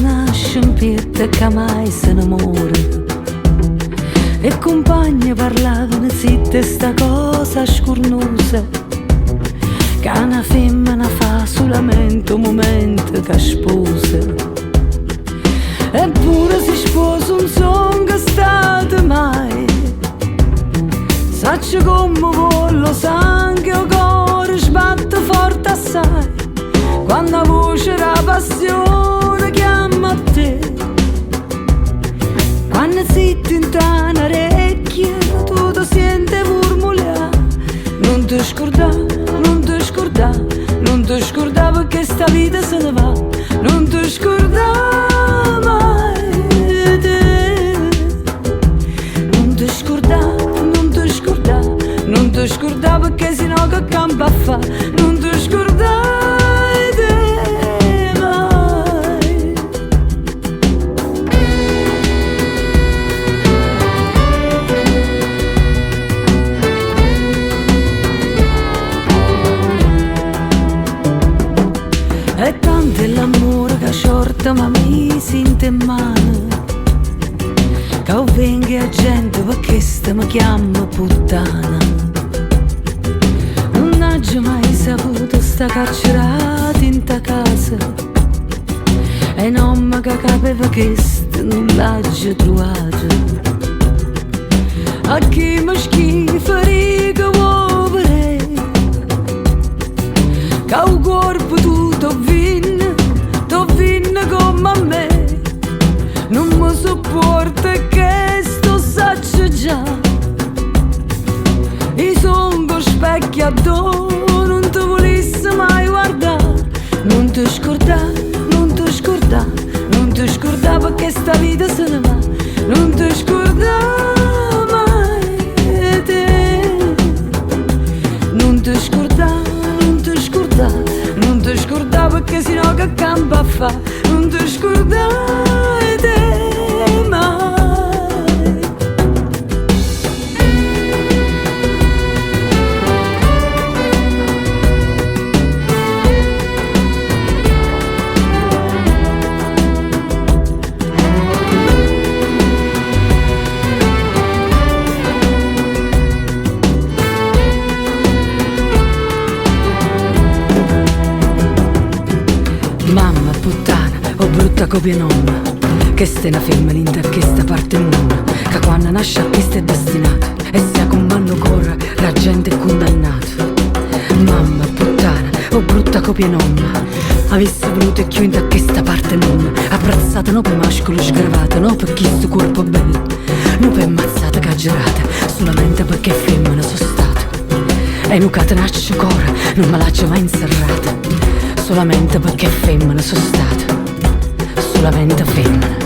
nasce 'mpietto e ca mai se ne more. E cumpagne parlavano zitte 'e sta cosa scurnosa ca na femmena fa sulamente 'o mumento ca sposa. Eppure si sposo nun songo stato mai. Saccio comme volle 'o sanghe e 'o core sbatte forte assai quanno 'a voce d' 'a passione chiamma a te. Quanno zitto 'int'a na recchia tu te siente 'e murmulià. Nun te scurdà, nun te scurdà, nun te scurdà pecché sta vita se ne va. Nun te scurdà mai 'e te. Nun te scurdà, nun te scurdà, nun te scurdà pecché si no che campa a fa. Nun te scurdà 'e te mai. È tanto è l'ammore che 'a ciorta m'ha miso 'int' 'e mmane ca 'o vengo e 'a gente pe chesto me chiamma puttana. Nun aggio mai saputo sta carcerato 'int' 'a casa e n'ommo ca capeva chesto nun l'aggio truvato. A chi me schifa dico vuò vedè ca 'o cuorpo tu t' 'o vinne, t' 'o vinne comme a me. Nun me suppuorte e chesto 'o saccio già. I' songo 'o specchio addò nun te vulisse mai guardà. Nun te scurdà, nun te scurdà, nun te scurdà pecché sta vita se ne va. Nun te scurdà mai 'e te. Nun te scurdà, nun te scurdà, nun te scurdà pecché si no che campa a fa. Nun te scurdà 'e te mai. Mamma puttana, o brutta copia 'e n'ommo, chesta è na femmena 'int' a chesta parte 'e munno, ca quanno nasce a chesto è destinata e si 'a cummanna 'o core d' 'a gente è cundannato. Mamma puttana, o brutta copia 'e n'ommo, avisse voluto 'e cchiù 'int' a chesta parte 'e munno, abbrazzata no pe mascolo sgravato, no pe chistu cuorpo bello, no pe mazzate c'aggio dato, sulamente pecché femmena so' stata. E nu catenaccio core nun me l'aggio mai 'nserrato, sulamente pecché femmena so' stata, sulamente femmena.